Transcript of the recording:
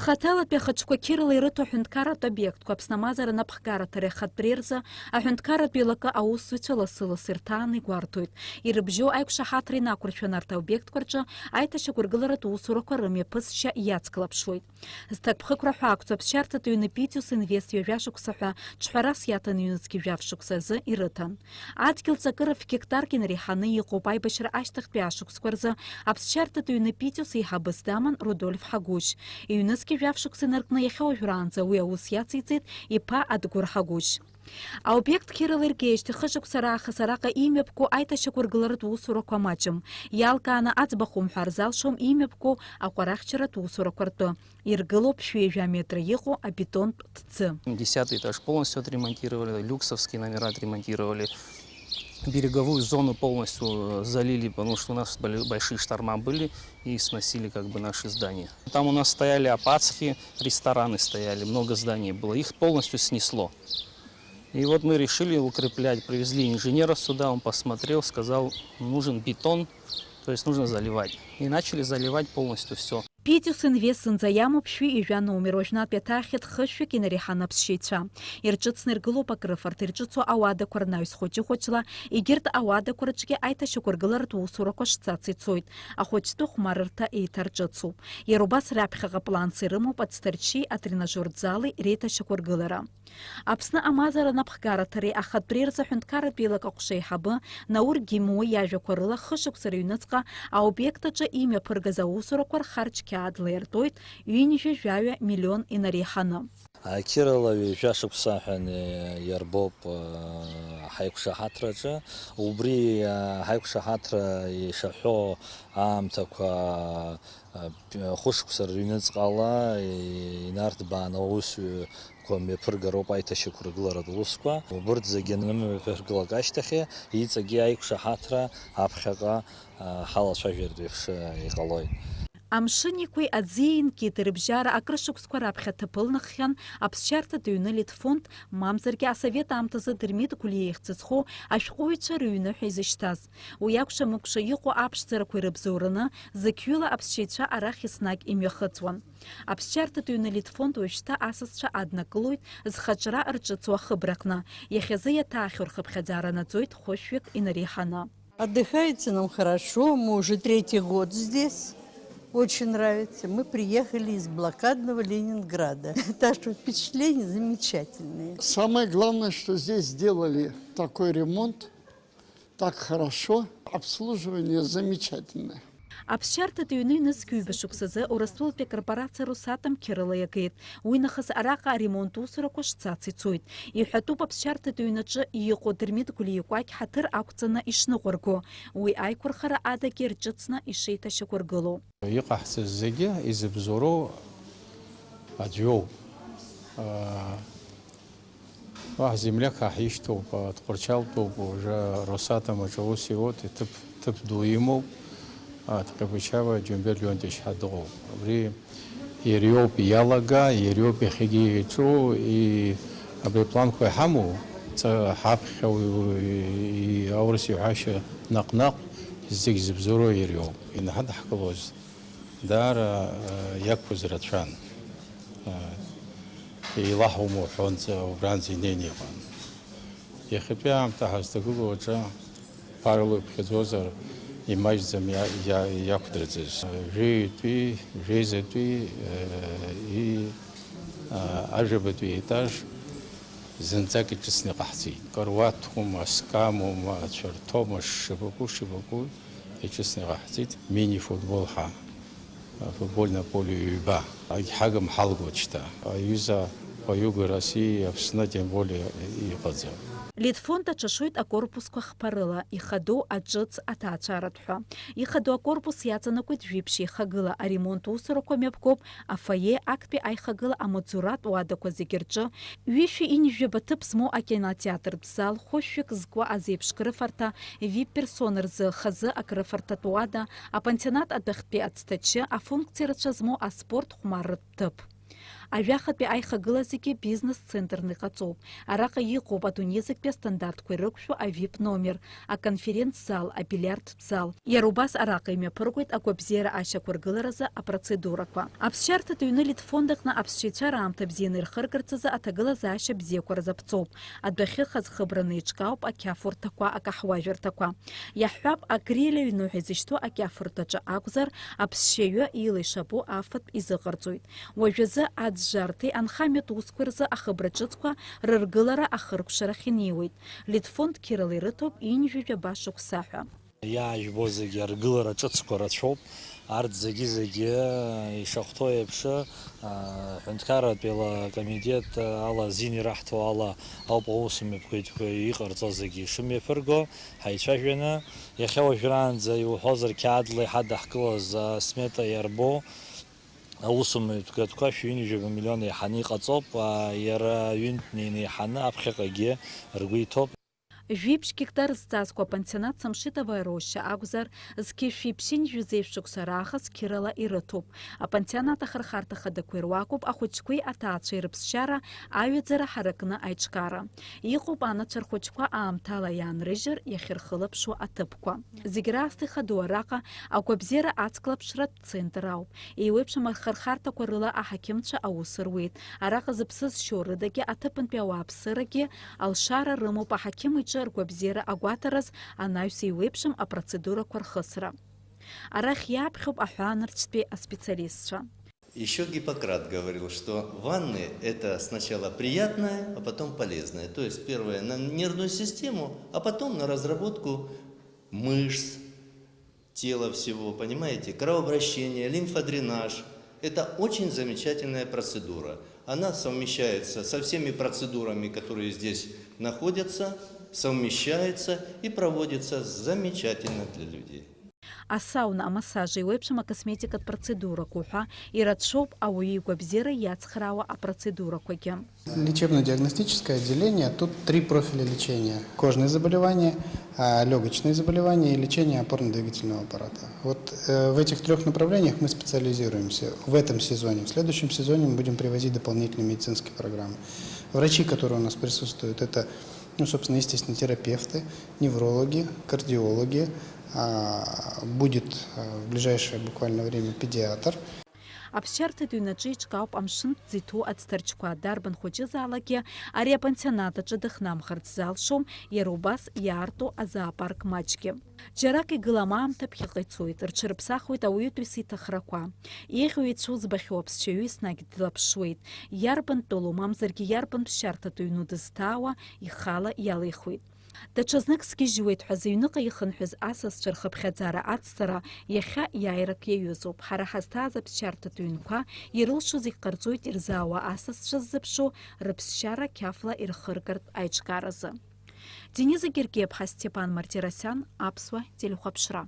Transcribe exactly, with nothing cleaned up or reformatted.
Хаҭалатәи ахаҿқәа қьырала ирыҭо аҳәынҭқарратә обиектқәа Аԥсны амазара анапхгараҭара ахатәреи рзы аҳәынҭқарратә еилакы аусзуҩцәа лассы-лассы ирҭааны игәарҭоит. Ирыбжьоу аиқәшаҳаҭра инақәыршәаны арҭ аобиектқәа рҿы аиҭашьақәыргыларатә усурақәа рымҩаԥысшьа иацклаԥшуеит. Зҭакԥхықәра ҳәа ақәҵоу аԥсшьарҭатә ҩны Питиус Инвест ҩажәа шықәса ҳәа ҿҳәарас иаҭан ҩнызқьи жәаф шықәса азы ирыҭан. Адгьыл ҵакыра ф-гектарк инареиҳаны иҟоуп аибашьра ашьҭахьтәи ашықәсқәа рзы аԥсшьарҭатә ҩны Питиус еиҳабыс даман Рудольф Ҳагәышь. Ҩнызқьи жәаф шықәса инаркны иахьа уажәраанӡа уи аус иациҵеит иԥа Адгәыр Ҳагәышь. Аобиект қьырала иргеижьҭеи хышықәса раахыс араҟа имҩаԥго аиҭашьақәыргыларатә усурақәа маҷым. Иалкааны аӡбахә умҳәар залшом имҩаԥго аҟәарахьчаратә усурақәа ртәы. Иргылоуп шәи ҩажәа метра иҟоу абетонтә ҭӡы. Десятый этаж полностью отремонтировали, люксовские номера отремонтировали. Береговую зону полностью, э, залили, потому что у нас боли-, большие шторма были и сносили как бы наши здания. Там у нас стояли опацхи, рестораны стояли, много зданий было. Их полностью снесло. И вот мы решили укреплять, привезли инженера сюда, он посмотрел, сказал, нужен бетон, то есть нужно заливать. И начали заливать полностью всё. Питиус Инвест зынӡа иамоуп шәи ҩажәа номер, уажәнатәи аҭаахьеит хышәҩык инареиҳаны аԥсшьаҩцәа. Ирҿыцны иргылоуп акрыфарҭа, ирҿыцу ауадақәа рнаҩс хәыҷы-хәыҷла, егьырҭ ауадақәа рҿгьы аиҭашьақәыргыларатә усурақәа шцац ицоит. Ахәыҷтәы хәмарырҭа еиҭарҿыцуп. Иара убас раԥхьаҟа планс ирымоуп ацҭарчи атренажертә зали реиҭашьақәыргылара. Аԥсны амазара анапхгараҭареи ахатәреи рзы аҳәынҭқарратә еилак аҟәша аиҳабы Наур Гимуа иажәақәа рыла, хышықәса рыҩныҵҟа аобиект аҿы имҩаԥыргаз аусурақәа рхарџь қьаадла иартуеит ҩынҩажәи жәаҩа миллион инареиҳаны. Ақьырала ҩажәа шықәса ҳәа иарбоуп, э, ҳаиқәшаҳаҭраҿы. Убри, э, ҳаиқәшаҳаҭра ишаҳәо аамҭақәа, э, хәышықәса рыҩныҵҟала инарҭбааны аусзуҩ қәа мҩаԥыргароуп аиҭашьақәыргыларатә усқәа. Убырҭ зегьы анымҩаԥыргалак ашьҭахь, иҵегьы аиқәшаҳаҭра аԥхьаҟа, а, ҳалацәажәартә еиԥш, а, иҟалоит. Амшын Еиқәеи аӡиа инкит рыбжьара акрышықәсқәа раԥхьа ҭыԥ ылнаххьан аԥсшьарҭатә ҩны Литфонд, мамзаргьы асовет аамҭазы Дырмит Гәлиа ихьӡ зхоу ашәҟәыҩҩцәа рыҩны ҳәа изышьҭаз. Уи акәша-мыкәша иҟоу аԥшӡарақәа ирыбзоураны, зықьҩыла аԥсшьаҩцәа арахь еснагь имҩахыҵуан. Аԥсшьарҭатә ҩны Литфонд уажәшьҭа асасцәа аднакылоит зхаҿра рҿыцу ахыбраҟны, иахьазы иаҭаахьоу рхыԥхьаӡара наӡоит хәышәҩык инареиҳаны. Отдыхаете, нам хорошо, мы уже третий год здесь. Очень нравится. Мы приехали из блокадного Ленинграда. Так что впечатления замечательные. Самое главное, что здесь сделали такой ремонт. Так хорошо, обслуживание замечательное. Аԥсшьарҭатә ҩны ҩнызқь ҩба шықәсазы Урыстәылатәи акорпорациа Росатом қьырала иагеит. Уи нахыс араҟа аремонт усурақәа шцац ицоит. Иҳәатәуп аԥсшьарҭатә ҩнаҿы иҟоу Дырмит Гәлиа икәакь ҳаҭыр ақәҵаны ишныҟәырго. Уи аиқәырхара адагьы рҿыцны ишеиҭашьақәыргылоу. Иҟаҳҵаз зегьы изыбзоуроу аӡә иоуп. Уаҳа земляк ҳа ҳишьҭоуп, а, Тҟәарчалтәоуп, уажәы Росатом аҿы аус иуеит, иҭыԥ, ҭыԥ ду имоуп, а, Тҟьабычаба Џьумбер Леонтьевич ҳәа дыҟоуп. Убри иара иоуп иалага, иара иоуп иахьагьы иаҿу, и-, абри апланқәа иҳамоу, ҵа-, ҳаԥхьа уи, уи, и-, аурыс иҳәашьа наҟ-наҟ зегь зыбзоуроу иара иоуп. Инаҳадҳкылоз даара, а, иақәыз рацәан. А, еилаҳаума уҳәонӡа, убранӡа инеины иҟан. Иахьатәи аамҭа ҳазҭагылоу аҿы ԥарала иԥхьаӡозар, имаҷӡам иа-, иа-, иақәдырӡыз. Жәаҩатәи, жәеизатәи, а, и-, а, ажәабатәи етаж зынӡак иҿыцны иҟаҳҵеит. Каруаҭума, скамума, цәарҭоума, шшабаку, шшабаку иҿыцны иҟаҳҵеит. Мини-футбол ҳәа. Футбольное поле ҩба. Егьҳагым ҳалгоит шьҭа. Аҩыза Паюга России, Аԥсны, тем более, иҟаӡам. Литфонд аҽашоит акорпусқәа хԥарыла, ихадоу аҿыц аҭаацәаратә ҳәа. Ихадоу акорпус иаҵанакуеит жәиԥшь еихагыла, аремонт усурақәа мҩаԥгоуп афойе, актәи аихагыла амаҵзуратә уадақәа зегьы рҿы, ҩышәи ҩынҩажәаба ҭыԥ змоу акинотеатртә зал, хәышәҩык зкуа азеиԥш крыфарҭа, вип-персона рзы хазы акрыфарҭатә уада, апансионат адәахьтәи ацҭачы, афункциа рацәа змоу аспорт хәмарратә ҭыԥ. Ажәахатәи аихагыла зегьы бизнес-центрны иҟаҵоуп. Араҟа иҟоуп адунеи зегьтәи астандартқәа ирықәшәо авип номер, аконференц-зал, абильиард зал. Иара убас араҟа имҩаԥыргоит агәабзиара ашьақәыргыларазы апроцедурақәа. Аԥсшьарҭатә ҩны Литфонд аҟны аԥсшьаҩцәа раамҭа бзианы ирхыргарц азы аҭагылазаашьа бзиақәа рзаԥҵоуп. Адәахьы хазхыбраны еиҿкаауп ақьафурҭақәа, акаҳуажәырҭақәа. Иаҳҳәап, агриль аҩны ҳәа изышьҭоу акьафурҭаҿы акәзар, аԥсшьаҩы ила ишабо афатә изыҟарҵоит. Уажәазы аӡәӡәарҭеи анхамҩатә усқәеи рзы ахыбра ҿыцқәа рыргылара ахыркәшарахь инеиуеит. Литфонд қьырала ирыҭоуп ҩынҩажәа ба шықәса ҳәа. Иаажәбо зегьы аргылара ҿыцқәа рацәоуп. Арҭ зегьы-зегьы ишахәҭоу еиԥш, а, ҳәынҭқарратә еилакомитет ала азин ираҳҭо ала ауп аусмҩаԥгатәқәа иҟарҵо зегьы шымҩаԥырго ҳаицәажәаны, иахьа уажәраанӡа иуҳәозар, қьаадла иҳадаҳкылаз асмета иарбоу аусмҩаԥгатәқәа шәи ҩынҩажәи жәаба миллион еиҳаны иҟаҵоуп, а, иара ҩынтә неины еиҳаны аԥхьаҟагьы ргәы иҭоуп. Жәиԥшь гектар зҵазкуа апансионат Самшитовая роща акәзар, зқьи шәи ԥшьынҩажәи жәеиза шықәса раахыс қьырала ирыҭоуп. Апансионат ахырхарҭа хадақәеи руакуп ахәыҷқәеи аҭаацәеи рыԥсшьара аҩаӡара ҳаракны аиҿкаара. Иҟоуп анацәа рхәыҷқәа аамҭала иаанрыжьыр иахьырхылаԥшуа аҭыԥқәа. Зегь раасҭа ихадоу араҟа агәабзиара ацклаԥшратә центр ауп. Еиуеиԥшым ахырхарҭақәа рыла аҳақьымцәа аус руеит. Араҟа зыԥсы зшьо рыдагьы аҭыԥантәи ауааԥсырагьы алшара рымоуп аҳақьым иҿы ргәабзиара агәаҭараз анаҩс еиуеиԥшым апроцедурақәа рхысра. Арахь иаԥхьоуп аҳәаанырцәтәи аспециалистцәа. Еще Гиппократ говорил, что ванны — это сначала приятное, а потом полезное. То есть первое — на нервную систему, а потом на разработку мышц, тела всего, понимаете? Кровообращение, лимфодренаж. Это очень замечательная процедура. Она совмещается со всеми процедурами, которые здесь находятся, совмещается и проводится замечательно для людей. Асауна, амассаж, еиуеиԥшым акосметикатә процедурақәа уҳәа ирацәоуп ауаҩы игәабзиара иацхраауа апроцедурақәагьы. Лечебно-диагностическое отделение, тут три профиля лечения. Кожные заболевания, а, лёгочные заболевания и лечение опорно-двигательного аппарата. Вот, э, в этих трёх направлениях мы специализируемся в этом сезоне. В следующем сезоне мы будем привозить дополнительные медицинские программы. Врачи, которые у нас присутствуют, это, ну, собственно, естественно, терапевты, неврологи, кардиологи, а, будет, а, в ближайшее буквально время педиатр. Аԥсшьарҭатә ҩнаҿы еиҿкаауп амшынтә ӡы иҭоу аӡҭарчқәа, дарбан хәыҷызаалакгьы ари апансионат аҿы дыхнамхырц залшом, иара убас иаарту азоопарк маҷгьы. Џьарак игылам аамҭа ԥхьаҟа ицоит, рҽырԥсахуеит ауаҩытәыҩса иҭахрақәа. Еиӷьу ицәу збахьоу аԥсшьаҩы еснагь длаԥшуеит. Иарбан тәылоу, мамзаргьы иарбан ԥсшьарҭатә ҩну дызҭаауа, ихала иалихуеит. Даҽазнык сгьежьуеит ҳәа зыҩныҟа ихынҳәыз асасцәа рхыԥхьаӡара ацҵара иахьа иааирак иаҩызоуп. Ҳара ҳазҭааз аԥсшьарҭатә ҩнқәа ирылшо зегь ҟарҵоит ирзаауа асасцәа ззыԥшу рыԥсшьара қьафла ирхыргартә аиҿкааразы. Дениза Гергиаԥҳа, Степан Мартиросиан, Аԥсуа телехәаԥшра.